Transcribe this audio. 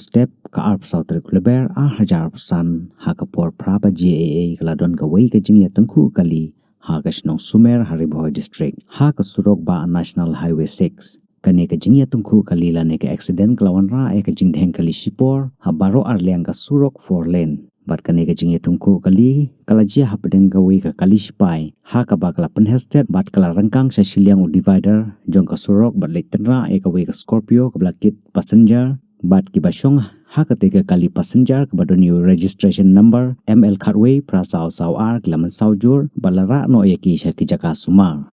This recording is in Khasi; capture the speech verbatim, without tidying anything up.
step ka arphew saw tarik u Lber ar hajar arphew san ha ka por phra baje eiei ka la don kawei ka jingïatyngkhuh kali ha ka shnong Sumer ha Ri Bhoi District ha ka surok ba National Highway six. Kane ka jingïatyngkhuh kali lane ka accident ka la wanrah ïa ka jingdheng kali shipor ha baroh arliang ka surok four lane. Bad kane ka jingïatyngkhuh kali ka la jia hapdeng kawei ka kali shipai ha kaba ka la pynhestet bad ka la ryngkang sha shiliang u divider jong ka surok bad leit tynrah ïa kawei ka Scorpio kaba la kit passenger bad kiba shong ha katei ka kali passenger kaba don ïa u registration number M L khatwei phra saw saw ar ki la mynsaw jur bad la rah noh ïa ki sha ki jaka sumar.